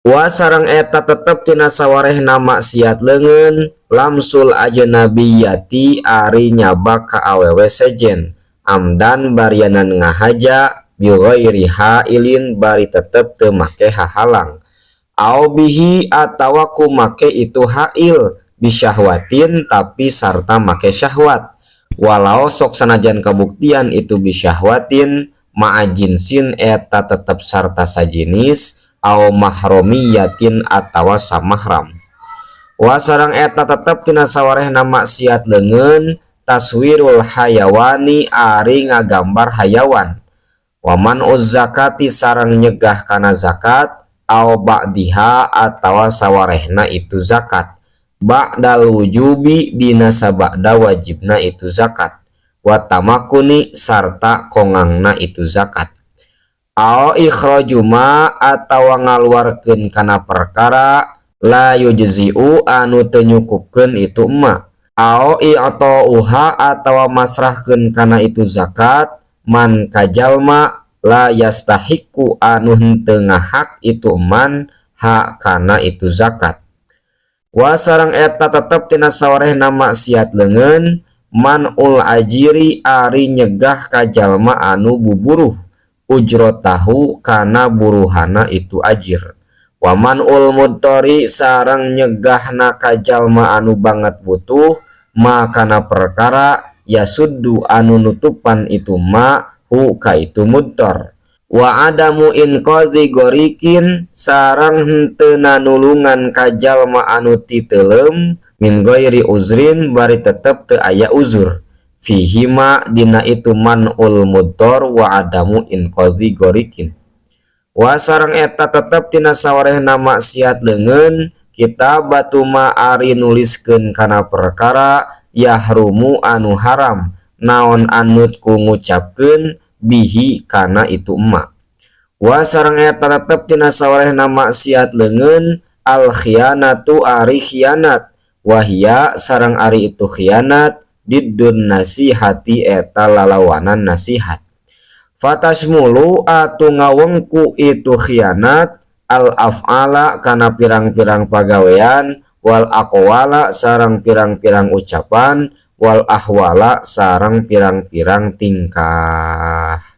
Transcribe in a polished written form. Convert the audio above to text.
Wa sareng eta tetep tina sawarehna maksiat leungeun lamsul ajnabiyati ari nyabak ka awewe sejen amdan barianan ngahaja bi ghairi hailin bari tetep teu make hahalang au bihi atawa ku make itu hail bisyahwatin tapi sarta make syahwat walau sok sanajan kabuktian itu bisyahwatin ma'a jinsin eta tetep sarta sajinis au mahromiyatin atawa samahram. Wa sareng eta tetep tina sawarehna maksiat leungeun taswirul hayawani ari ngagambar hayawan wa man'uz zakati sareng nyegah kana zakat au ba'diha atawa sawarehna itu zakat ba'dal wujubi dina sabada wajibna itu zakat wa tamakuni sarta kongangna itu zakat au ikhraju ma atawa ngaluarkeun kana perkara la yujzi'u anu teu nyukupkeun itu ma au i'ta'uha atawa masrahkeun kana itu zakat man ka jalma la yastahiqu anu henteu ngahak itu man ha kana itu zakat. Wa sareng eta tetep tina sawarehna maksiat leungeun man'ul ajiri ari nyegah ka jalma anu buburuh ujrotahu kana buruhana itu ajir wa man'ul mudtori sareng nyegahna ka jalma anu banget butuh ma kana perkara yasuddu anu nutupan itu ma hu ka itu mudtor wa adamu inqadzi gorikin sareng henteu nanulungan ka jalma anu titeuleum min ghairi uzrin bari tetep teu aya uzur fihima dina itu man'ul mudtor wa adamu inqadzi gorikin. Wa sareng eta tetep tina sawarehna maksiat leungeun kitabatu ma ari nuliskeun kana perkara yahrumu anu haram naon anut ku ngucapkeun bihi kana itu emma. Wa sareng eta tetep tina sawarehna maksiat leungeun al khianatu ari khianat wahia sareng ari itu khianat diddun nasihati eta lalawanan nasihat fatasmulu atuh ngawengku itu khianat al af'ala kana pirang-pirang pagawean wal aqwala sareng pirang-pirang ucapan wal ahwala sareng pirang-pirang tingkah.